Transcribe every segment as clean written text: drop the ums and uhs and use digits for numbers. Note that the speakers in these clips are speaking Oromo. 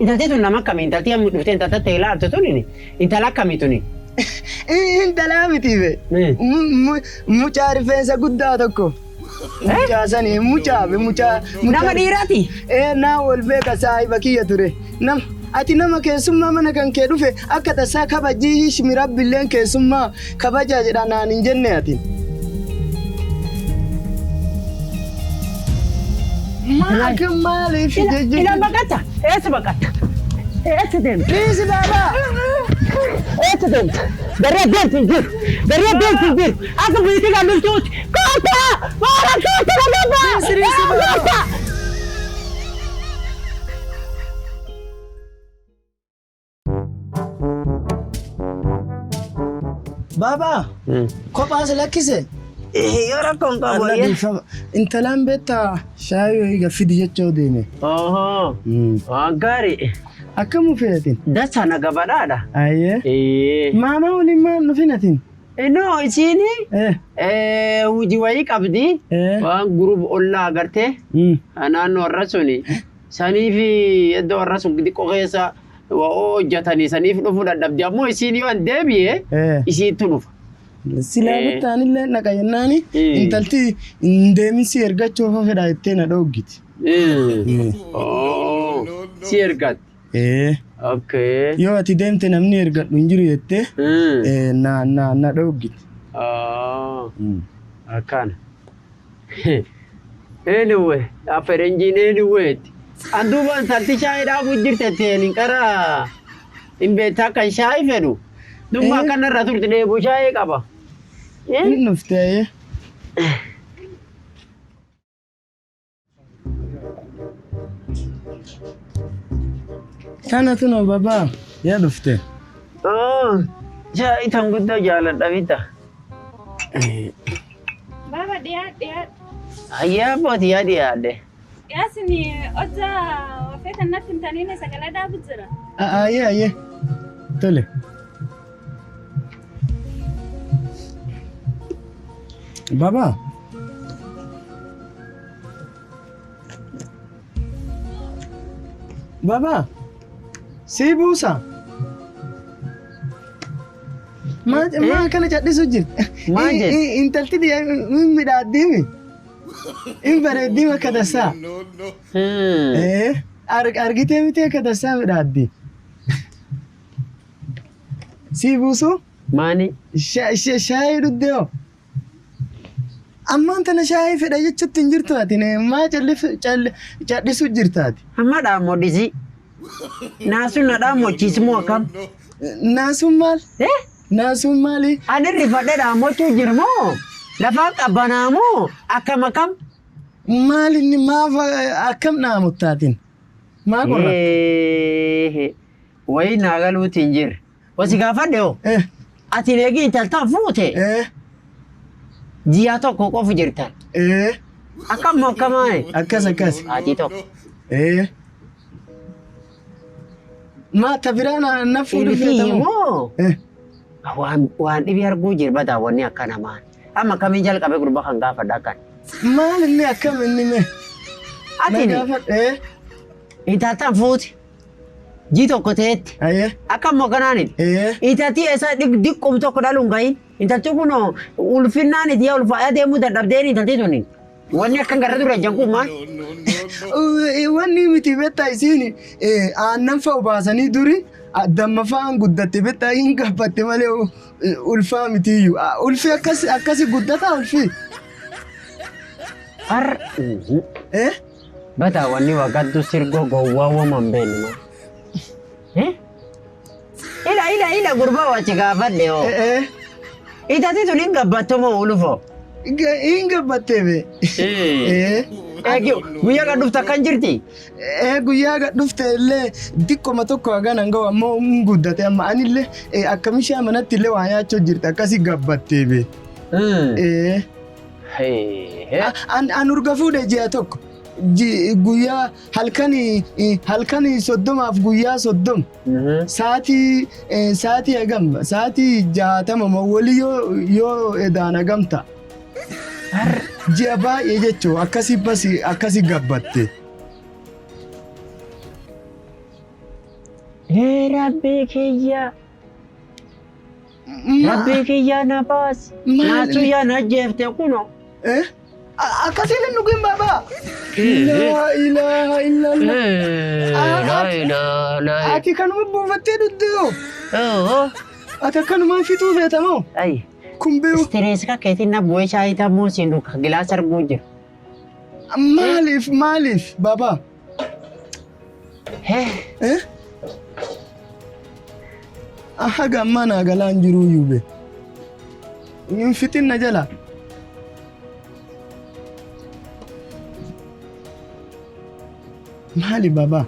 Intalti tun nama akkamii? Intalti amma dhuftee intalta ta'e ilaaltu tuni intala akkamii tuni? Intalaa miti be. Mucaa rifeensa guddaa tokko. Mucaa sani mucaa be mucaa. Nama dhiiraati? Ee naa wal beeka saahiba kiyya ture. Nam ati nama keessummaa mana kan kee dhufe akka tasaa kabajii hishmi rabbilleen keessummaa kabajaa jedha naan hin jenne ati. Maa akka maaliif Ila baqata. Eessa baqatta? Eessa deemta? Dhiisi baabaa. Eessa deemta? Daree deemtu hin jiru. Daree deemtu hin jiru. Akka biitii kan loltuuti. Koota! Maara koota na gabaa! Dhiisi dhiisi baabaa. Koota! Baabaa kophaas lakkise. Yoo rakkoon qabu Alla dhiifama. Intalaan beektaa shaayii wayii gaffidi jechuu deeme. Ohoo. Waan gaarii. Akkam feetin? Dasa na gabadhaadha. Ayyee. Maamaa waliin maal dhufin atin? No, isiin hojii wayii qabdi. Waan group ollaa agartee naannoo warra suni saniif iddoo warra sun xiqqoo keessa waa hojjetanii saniif dhufuu dadhabdi. Ammoo isiin yoo an deebi'e isiittu dhufa. Silaa bittaanillee naqa jennaani intalti hin deemin si ergachuuf fedha jettee na dhooggiti. Oh, si ergatti. Okay. Yoo ati deemte namni ergadhu hin jiru jettee na na na dhooggiti. Oh, akkana. Anyway, faranjiin anyway. An duuba intalti shaayii dhaabuu jirte teen hin qara hin beektaa kan shaayii fedhu. Dhumma akkanarra turte dheebuu shaayii qaba. Hin dhuftee. Kana tunoo babaa yaa dhufte. Oh, shaayii tan guddoo jaaladha bita. Baba dhiyaadh dhiyaadh. Ayyaa abbootii yaa dhiyaadhe. Yaasin hojja feetan natti hin taniine sagalee dhaabu jira. Ayyee ayyee. Tole. Babaa. Babaa. Sii buusa. Maa maa kana cadhisu jirti? Maal jedhe? Intalti hin midhaaddiimi. Hin bareeddiim akka tasaa. Argitee miti akka tasaa midhaaddi. Sii buusu? Maani? Shaayii dhuddee hoo? Ammaan tana shaayii fedha jechuutti hin jirtu ati maa cadhisu jirta ati. Amma dhaammoo dhisii. Naasuun na dhaammochiismoo akkam? Naasuun maal? Naasuun maali? Ani rifadhe dhaammochuu jiru moo? Lafaan qabbanaa moo? Akkam akkam? Maal inni maaf akkam dhaamottaatiin? Maa qorra? Wayii naa galuutti hin jirre. Wasi gaafadhe hoo? Ati eegi intaltaan fuute? Ji'a tokko qofa jirtan. Akkam moo akkamaani? Akkas akkas. Ati tokko. Maa ta biraa na na fuudhu Ilfii feetamoo? moo? Waan waan dhibii arguu jirba daawwanni akkana maal? Amma akkamiin jalqabe gurba kan gaafadha akkan. Maal inni akkam inni mee? Ati Na gaafadhe. intaltaan fuute. Ji tokko ta'etti. Akkam moo kanaanidha? Intalti eessa diqqum tokko dhaluun gahin. Intalti kun ulfinnaan itti ulfaa'ee deemuu dadhabdeen intalti tuni. Wanni akkan garra dura ejjan kun maal? Wanni miti beektaa isiin aannan fa'a baasanii duri damma fa'aan guddatte beektaa hin gabbatte malee ulfaa mitiyyuu. Ulfi akkas akkasi guddataa ulfi. Har. Bataa wanni waggaddu sirgoo gowwaa waman beeknu maal? Ila ila ila gurbaa wachi gaafadhe hoo. Intalti tun hin gabbattu moo ulufoo? Hin gabbattee be. Eegi guyyaa kan dhufte akkan jirti? Guyyaa gad dhufte illee diqqoma tokko hagana hin ga'u ammoo hin guddate amma anillee akkam ishee manatti illee waa nyaachuu jirti akkasi gabbattee be. An urga fuudhe ji'a tokko guyyaa halkanii halkanii 30f guyyaa 30 sa'aatii sa'aatii hagam sa'aatii 60 moo walii yoo yoo edaan hagam ta'a. Ji'a baay'ee jechuun akkasii basi akkasii gabbatte. Rabbii kiyya. Rabbii kiyya na baasi. Maal? Naasuu yaa na ajjeefte kuno. Eh? Akkasiin hin dhugin baabaa. Laa ilaaha illallah. Laa ilaaha. Ati kanuma buufattee dhugde hoo? Ati akkanumaan fixuu feetamoo? Ay. Kun beeku. Stress ka keetiin na bu'ee shaayii tammoo siin dhuga gilaasa arguu jira. Maaliif maaliif baabaa? Eh? Haga ammaa naa galaan jiruu yuube. Hin fixin na jala. Maali baabaa?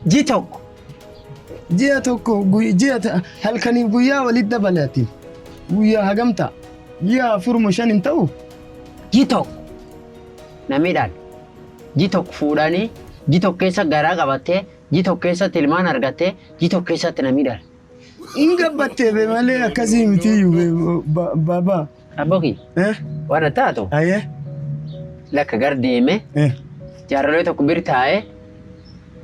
Ji tokko. Ji'a tokko ji'a halkaniif guyyaa walitti dabalati. Guyyaa hagam ta'a? Ji'a 4 moo 5 hin ta'u? Ji tokko. Namidhaan. Ji tokko fuudhanii ji tokko keessa garaa qabattee ji tokko keessatti ilmaan argattee ji tokko keessatti namidhaan. Hin gabbattee be malee akkasii miti iyyuu baabaa. Abboki Eh? waan taatu Ayyee? lakka gar deeme Eh? jaarrolee tokko bir taa'ee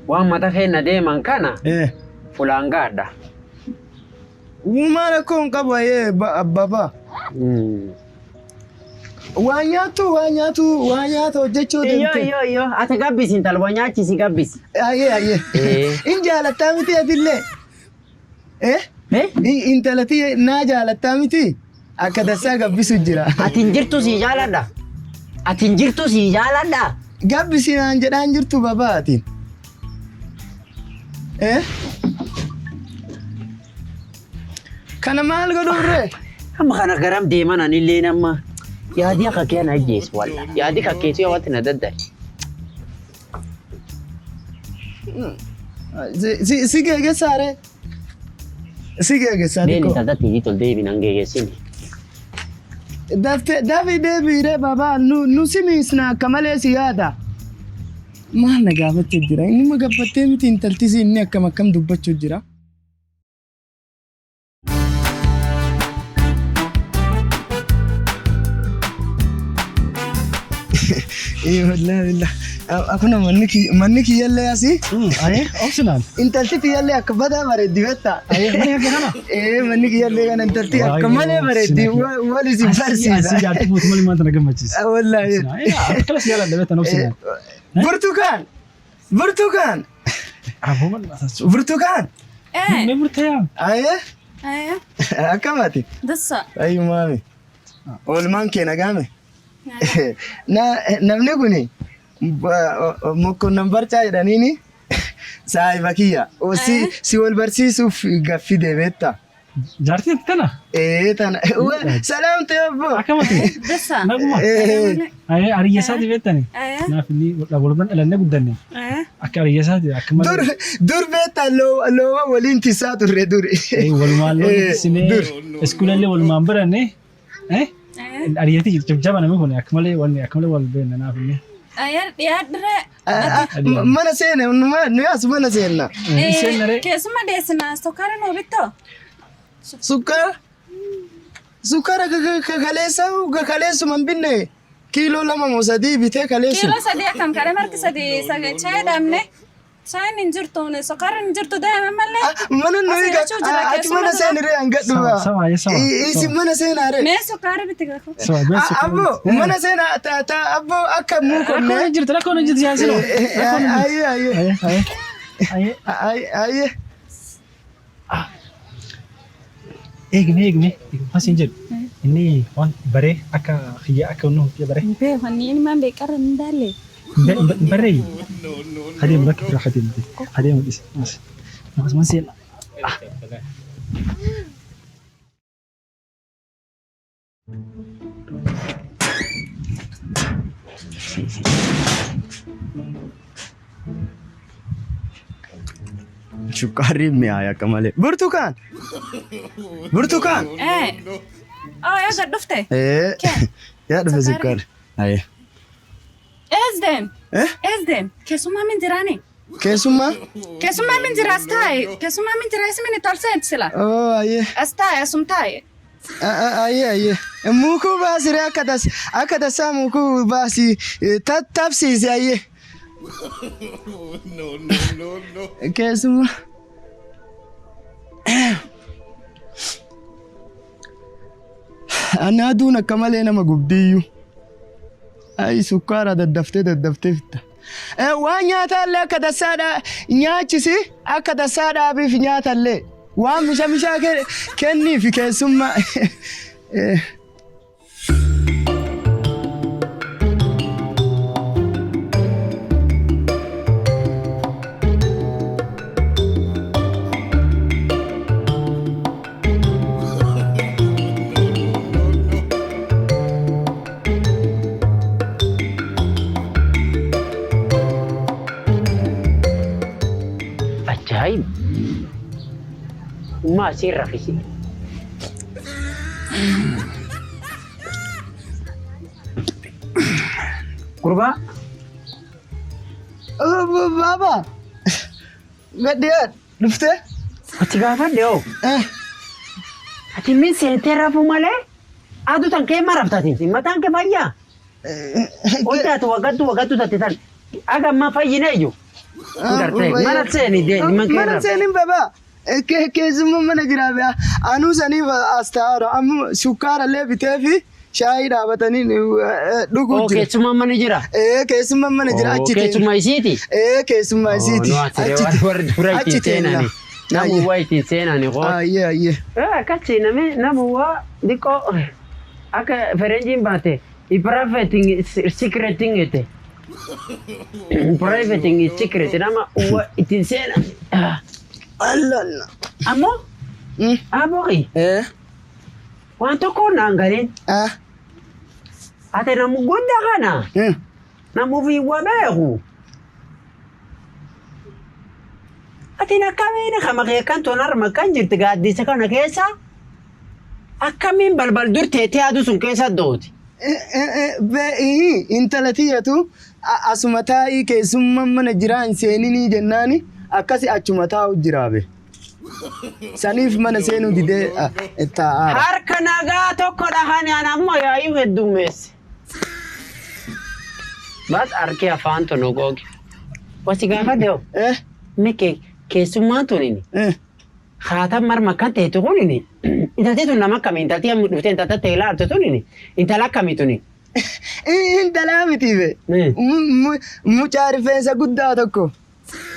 waan mata keenya deeman kana Eh? fulaan gaadha. Uumaa rakkoo hin qabu ayyee baabaa. Waa nyaattu waa nyaatu waa nyaata hojjechuu Iyyoo deemte. iyyoo iyyoo ati gabbisi intala waa nyaachisi gabbisi. Ayyee ayyee. Eh. In jaalattaa miti atillee? Eh? Eh? Intalati naa jaalattaa miti? Akka tasaa gabbisu jira. Ati hin jirtu si jaaladha. Ati hin jirtu si jaaladha. Gabbisi naan jedhaan jirtu baabaa ati. Eh? Kana maal godhuurree? Amma kana garam deeman anillee amma yaadii akka kee na ajjeesu walla. Yaadii akka keetu yaa wanti na daddare. Si geegessaaree? Si geegessaa Deeni xiqqoo. intala tiivii tol deebi nan geegessini. Daftee dafi deebiiree baabaa nu si miisna akka malee si yaada. Maal na gaafachuu jira? Inni ma gabbattee miti intalti si inni akkam akkam dubbachuu jira? Ee wallahi billah. Akkuma manni kiyyallee asii. Aye, optional. Intalti kiyyallee akka badaa bareeddi beektaa? Aye, mana kee kana? Ee manni kiyyallee kana intalti akka malee bareeddi wal isin Asii barsiisa. jaartii fuutu malee maanta na gammachiisa. Wallahi. Akkalas jaaladha beektan optional. Burtukaan! Burtukaan! Aboo mal'aa Burtukaan! Eh, Mee burtee yaa? Aye eh, akkam ati? dassa. Ayyu maami. Oolmaan kee nagaame. Namni kuni mokkonnan barcaa jedhaniini saahiba kiyya. Si wal barsiisuuf gaffii deebeetta. Jaartiin tana? Ee tana. Salaam ta'e obbo. Akkamati? Dassa. Naguma? Ee Aye, hariyyeessaati beektani? Eh, Naaf inni walumaan dhalannee guddanne. eh, Akka hariyyeessaati akka dur malee. dur beektaa looma waliin tisaa turre dur. Walumaan loon ittisinee Dur. iskuulallee walumaan baranne. eh. Hariyyeetii jajjaba namni kun akka malee wanni akka malee wal beekna naaf inni. Ayer dhiyaadhire. Mana seene nu as mana seenna. Isheen naree. Keessuma deessina sukkaara nuu bittoo? Sukkaara sukkaara kaleessa kaleessuma hin binne kiiloo 2 moo 3 bitee kaleessu. Kiiloo 3 akkam kadhe marki 3 shaayii dhabne. Shaayiin hin jirtu sukkaarri hin jirtu deeme malee. Mana nuyi Asii jechuu jira, ati keessuma mana dura. seeniree hangadhu Sama, sama, sama. Isin mana seenaaree. Mee sukkaara bitti gahu. Sama, mee sukkaara Abbo bitti. mana seenaa ta abbo akka Rakkoon muukonne. hin jirtu rakkoon hin jirtu yaasino. Ayyee ayyee Aye, aye. Aye. ayyee. Eegme eegme masin jedhu inni waan baree akka xiyya akka inni hojii baree Beekanni inni maan beekarra hin daalle. baree hadeemu bakki bira hadeemu hadeemu dhis mas mas man seen. Shukkaarri mi'aaya akka malee. Burtukaan! Burtukaan! Eh. Oh, eega dhufte. Ee yaa dhufe sukkaarri. Ayyee. Ees deem. Eh? Ees deem. Keessummaa min jiraani. Keessummaa? Keessummaa min jira as taa'e. Keessummaa min jira ismin tolseen sila. Oo ayyee. As taa'e asum taa'e. Ayyee ayyee. Muukuu baasiree akka tas akka tasaa muukuu baasii tabsiise ayyee. Keessuma. Ani aduun akka malee nama gubdiyyuu. Ayi sukkaara daddaftee daddaftee fitta. Waan nyaataallee akka tasaadhaa nyaachisi akka tasaa dhaabiif nyaatallee waan misha mishaa kenniif keessummaa. Ajaa'iba! Ummaa asii rafisi. Gurbaa Baaba gadhee dhuftee? Ati gaafadhe hoo? Ati min seentee rafuu malee aduu tan kee maraftaati. Mataan kee fayyaa? Hojjaatu waggattu waggattu tatte tan. Aga ammaa fayyine iyyuu. Gartee mana seeni deemi man kee Mana rafu. seenin baba. Keessummaa mana jiraa be'a. Anuu saniif as taa'aadha. Amma sukkaara illee bitee fi shaayii dhaabatanii dhuguu Oo jira. keessummaan mana jira. Ee keessummaan mana jira Oo achi teenya. keessummaa isiiti. Ee keessummaa isiiti. Oo nu asiree warri dura Achi ittiin teenya. seenani. Namu waa ittiin seenani koo. Ayyee ayyee. Akkas seename namu waa xiqqoo akka ferenjiin baate private secreting jette. Private secret nama waa ittiin seenan. Allah Allah. Ammoo aboqi Ee. waan tokko naan galeen Ah. ati namu guddaa kana namu fi waa beeku. Ati akkamiin kama kee kan toon harma kan jirti gaaddisa kana keessa akkamiin balbal dur teettee aduu sun keessa dooti. Intala tiyyatu asuma taa'ii keessummaan mana jiraa hin seeninii jennaani akkasi achuma taa'u jiraabe. Saniif mana seenuu didee taa'aara. Harka nagaa tokko dhahani an ammoo yaa'ii heddummeesse. Bas harki afaan tun googe. Wasi gaafadhe hoo mee keessummaan tunini haatan marma kan teetu kunini intalti tun nama akkamii intalti amma dhuftee intalta ta'e ilaaltu tunini intala akkamii tuni. Intalaa miti be. Mucaa rifeensa guddaa tokko.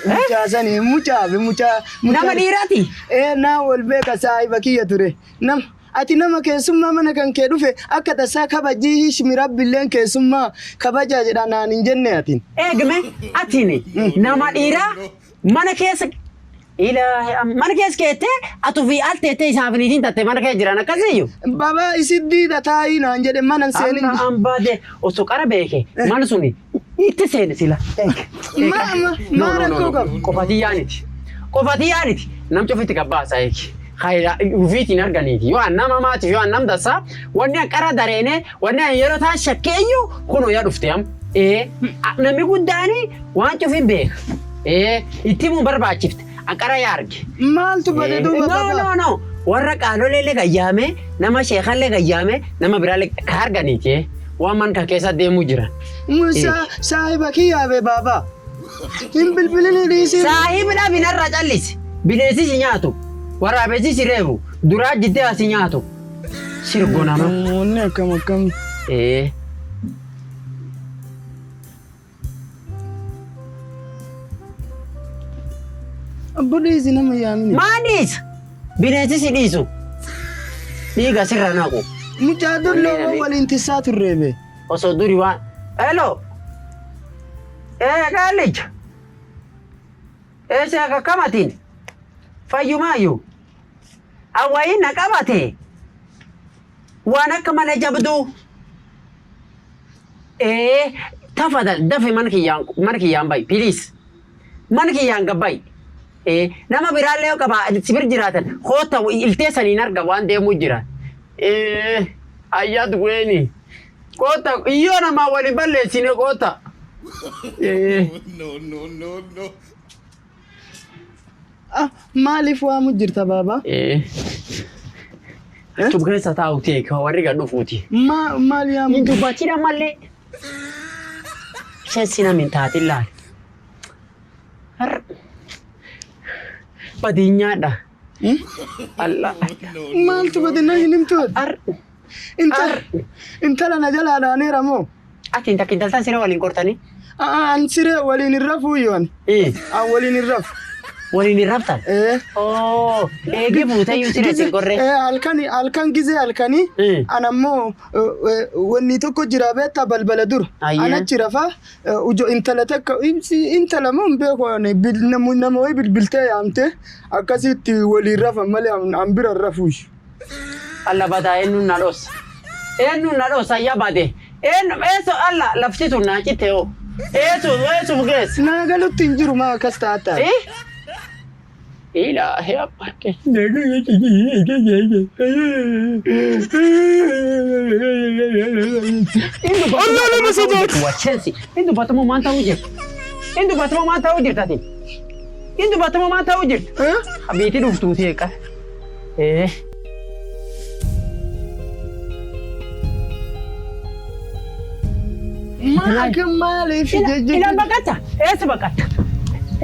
Mucaa sanii mucaa be mucaa. Nama dhiiraati. Ee naa wal beeka saahiba kiyya ture. Nama ati nama keessummaa mana kan kee dhufe akka tasaa kabajii hishmi rabbilleen keessummaa kabajaa jedha naan hin jenne atin. Eegme atini nama dhiiraa mana keessa ilaa mana keessa keettee atu fi al teettee isaaf niitiin tatte mana keessa jiran akkasiyyuu. Baba isi diida taa'ii naan jedhe mana hin seenin. Amma ambaade osoo qara beeke mana suni itti seene sila. Ma rakkoo qabu? Qofatii yaaniti. Qofatii yaaniti. Nam cufitti gabbaasa eegi. Hayra ufiitiin arganiiti. Yoo an nama maatiif yoo an nam tasaa wanni an qara dareene wanni an yeroo taan shakkeeyyuu kunoo yaa dhufte am. Ee namni guddaani waan cufin beeka. Ee itti himuu barbaachifte. An qara yaa arge. Maaltu bade duuba No baba? no no. Warra qaaloleellee gayyaame nama sheekallee gayyaame nama biraallee ka arganiiti. Waan man kan keessa deemuu jiran. Musa saahiba kiyyaa be baba. Hin bilbilini dhiisii. Saahibni binarra callisi. Bineensi si nyaatu. Waraabessi si reebu. Duraa jiddee si nyaatu. Sirgo nama. Wanni akkam akkam. Ee. Abbo dhiisi nama yaamini. Maan dhiisa? Bineensi si dhiisu. Dhiiga sirra naqu. Mucaa dulloo waliin tissaa turree be. Osoo duri waan. Hello. Ee qaallicha. Ee seeka akkamatiin? Fayyumaayyuu. Awwaayin na qabate. Waan akka malee jabduu. Ee tafadhal dafe mana kiyyaan bayi please. Mana kiyyaan gabbayi. Ee nama biraallee yoo qaba si bir jiraatan koota iltee saniin arga waan deemuu jiran. Ee ayyaatu weeni. Koota iyyoo namaa waliin balleessine koota. Ee. Ah, maaliif waamu jirta baaba? Ee. Achuma keessa taa'u ta'e warri gad dhufuuti. Maal yaamu? Hin dubbatina malee. Isheen si namni hin taatin laali. Badii nyaadha. Allah. Maaltu bade na hin himtu? Ar. Intala intala na jalaa dhaaneera moo? Ati inta intaltan siree waliin qortanii? An siree waliin hin rafuu yoon. An waliin hin rafu. Waliin hin raftan? Eh. Oo, eegee buuteyyuu siree isin qorree. Eh, halkani halkan gizee halkanii an ammoo wanni tokko jira beektaa balbala dura. An achi rafaa ujo intala takka intala moo hin beeku ani nama wayii bilbiltee yaamte akkasitti waliin rafan malee an bira hin rafuu. Alla badaa eenyuun na dhoossa. Eenyuun na dhoossa ayyaa bade. Eenyu eessu alla lafti tun naa citte hoo. Eessu eessuuf geesse. Naa galutti hin jiru maa akkas taata. Eh? Ilaahi abbaa kee. Allah nama sodaatu. Wachensi. Inni dubbatamoo maal ta'uu jirta? Inni dubbatamoo maal ta'uu jirta ati? Inni dubbatamoo maal ta'uu jirta? Abiitii dhuftuuti eeqa. Eh. Maa akka maaliif Ilaan baqatta. Eessa baqatta?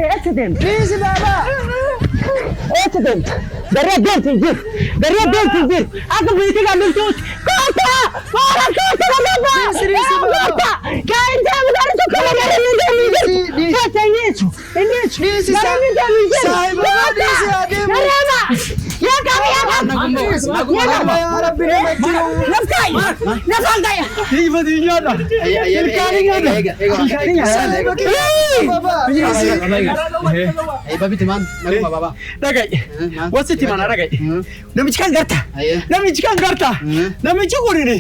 Eessa deemta? Dhiisi baabaa. Eessa deemta? Daree deemti hin jiru. Daree deemti hin jiru. Akka biitii kan dhuftuuti. Koota! Maara koota na gabaa! Dhiisi dhiisi baabaa. Koota! Kaa'in deemu gara tokko la gara inni deemu hin jiru. Dhiisi. Koota hin dhiisu. Hin dhiisu. Dhiisi Gara inni deemu hin jiru. saahiba Koota! dhiisi adeemu. Dareema! Yaa qabi yaa qabi! Yaa qabi! Yaa Rabbi namatti. Laf kaa'i! Lafaan kaa'i! Saahiba kiyya baabaa. Dhiisi. Dhaga'i. Wasitti mana dhaga'i. Namichi kan garta. Namichi kan garta. Namichi kunini.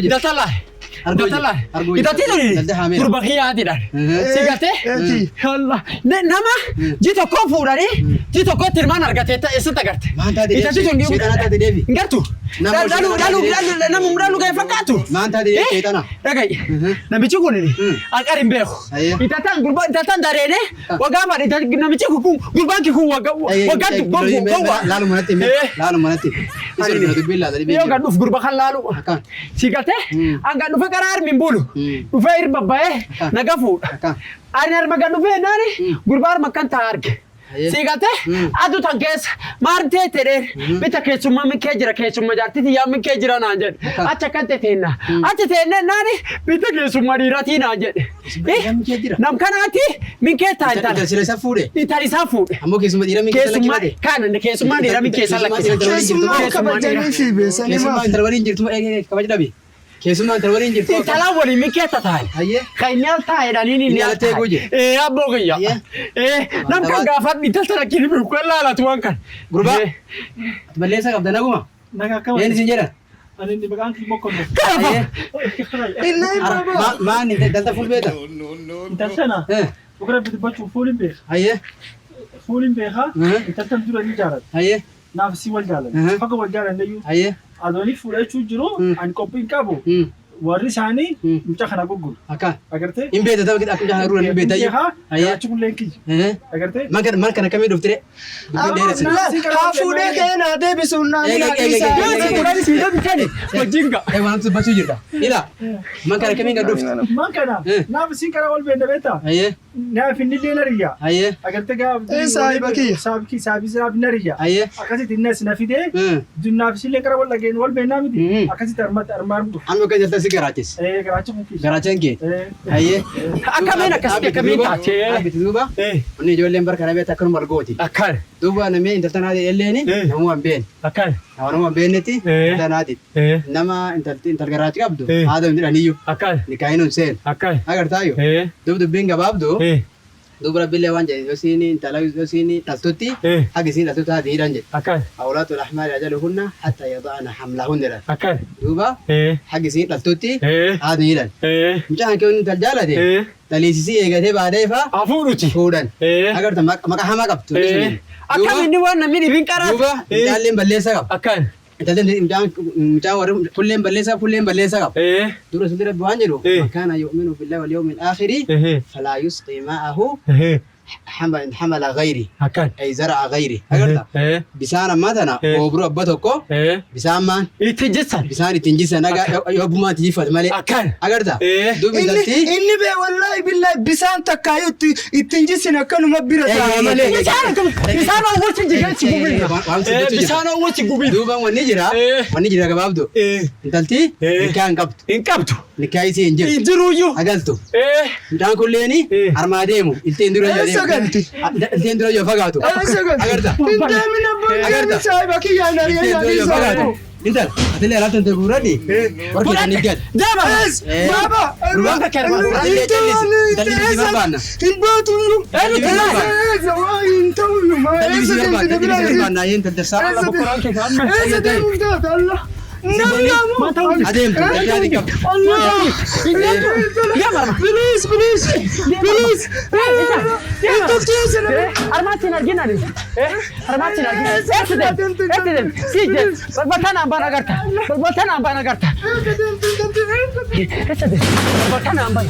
Daltala. Daltala. Itatti tuni. Gurba kiyyaatiidhaan. Si gartee? Allah. Nama ji tokko fuudhanii ji tokkotti ilmaan argate eessatti agarte? Itatti tun hin gartu. Dhalu dhalu dhalu nama dhalu ga'e fakkaatu. Dhaga'i. Namichi kunini anqar hin beeku. Itattaan gurba itattaan dareene waggaa faadha namichi kun gurbaan kun waggaa waggaa gowwa. Yoo gad dhuf gurba kan laalu. Si galtee an gad dhufe karaa harmi hin bulu. Dhufee irba ba'ee naga fuudha. Ani harma gad dhufee naani gurbaa harma kan ta'a arge. Si galtee aduu tan keessa maartee tedheen bita keessummaa min kee jira keessummaa jaartii tiyyaa min kee jira naan jedhe. Acha kan teteenna. Acha teenne naani bita keessummaa dhiiratii naan jedhe. Nam kanaati min kee ta'a intala. Intala isaa fuudhe. Keessummaa kan keessummaa dhiira min keessa lakkisa. Keessummaa kabajanii fi beesanii maaf. Keessummaa intala waliin jirtu. Intala waliin min keessa taa'e. Kan inni al taa'edhaan inni inni al taa'e. Ee abboo kiyya. Ee nam kan gaafadhu intala tana kini beeku kan laalatu waan kan. Gurbaa. Ati balleessaa qabda naguma. Nagaa akkam. Een isin jedhan. Ani inni maqaan kii mokkonna. Karafa. Inni baabaa. Maan dalta fuul beeta. Intal sana dhuga rabbi dubbachuuf fuul hin beeka. Fuul hin beeka. Intal tan dura ni jaalladha. Naaf si wal jaalladha. Faga wal jaalladha iyyuu. Adoonii fuudhachuu jiru ani qophii hin qabu. Warri isaanii mucaa kana gurguru. Akka. Agartee? Hin beekta tapha akkam jaha ruuran hin beekta iyyuu. Achi kullee kiyya. Agartee? Man kana akkamii dhuftire? Dubbiin dheeressine. Haa fuudhee ka'ee naa deebisuun naa Eega, naa eega, dhiisaa. eega, Yoo si fuudhanii si deebisani wajjin ga'a. Ee waan dubbachuu jirta. Ila man kana akkamiin gad dhufte? Man kana naaf isin karaa wal beekna beektaa? Naaf inni illee nariyya. Agartee gaafa. Ee saahiba kiyya. Saahibi saahibi naaf nariyya. Akkasitti inni as na fidee naaf isin illee karaa wal dhageen wal beeknaa miti. Akkasitti armatti armaan dhufu. Amma akka jalta si garaachis. Ee garaacha kun kiyya. Garaachaan kee. Akkamiin akkasitti akkamiin taate? Abiti duuba. Inni ijoolleen barka na beekta akkanuma argooti. Akkan. Duuba namni intalta naati elleeni namuma hin beekne. Akkan. Nama hin beeknetti intalta naati. Nama intal garaachi qabdu haadha hin jedhaniyyuu. Akkan. Nikaahin hin seenu. Akkan. Agartaayyuu. Duub dubbiin gabaabdu. Duuba rabbiillee waan jedhe yosiin intala yosiin dhaltutti haga isiin dhaltutti haati hidhan jedhe. Akkan. Awlaatu al-ahmaali ajaluhunna hatta yada'ana hamlahunna jedhan. Akkan. Duuba haga isiin dhaltutti haati hidhan. Mucaan kee intal jaalate dhaliisisii eegatee baadee faa. Hafuudhuti. Fuudhan. Agarta maqaa hamaa qabdu. Akkam inni waan namni dhibin qaraatu. Duuba mucaalleen balleessaa qaba. Akkan. Intalli mucaan warri kulleen balleessaa kulleen balleessaa qaba. Dura sun rabbi waan jedhu man kaana yu'minu billahi wal yawmil aakhiri falaa yusqi maa'ahu Hamala ghayri. Akkan. Ay zara'a ghayri. Agarta? Bisaan ammaa tana oobruu abba tokko bisaan maan Itti jissan. Bisaan ittiin jissan aga yoo abbummaan itti jiffate malee. Akkan. Agarta? Duuba Inni intalti inni bee wallaahi billaahi bisaan takkaayyuu itti ittiin jissin akkanuma bira taa'a malee. Bisaan oowwachi jigeechi gubin. Waan si gochuu jira. Bisaan oowwachi gubin. Duuba wanni jira. Wanni jira gabaabdu. Intalti nikaa hin qabdu. Hin qabdu. Nikaa isii hin jiru. Hin jiruyyuu. Agaltu. Mucaan kulleeni armaa deemu. Ilteen dura yoo Eessa deemu. galti? Ilteen dura yoo fagaatu. Eessa galti? Agarta? Hin deemin abbaan Agarta? deemin saahiba kiyyaan ari'ee Ilteen dura yoo yaadii fagaatu. Intal atillee alaabta intee guurradhi. Warqee kan eeggat. Deema. Baaba! Gurbaa. Atillee callisi. Intalli si barbaanna. Hin baatu. Intalli Hin ta'u. si barbaanna. Intalli si barbaanna. Intal darsaa. Eessa deemuuf taata Allah? Namni ammoo. Adeemtu. Intalli hin qabdu. Allah! Please, please, please. Intalti eessa nama? Armaatti hin argin ani. Armaatti hin argin. Eessa deem? Eessa deem? Si deem. Balbaltaan hambaan agarta. Balbaltaan hambaan agarta. Eessa deem? Balbaltaan hambaan.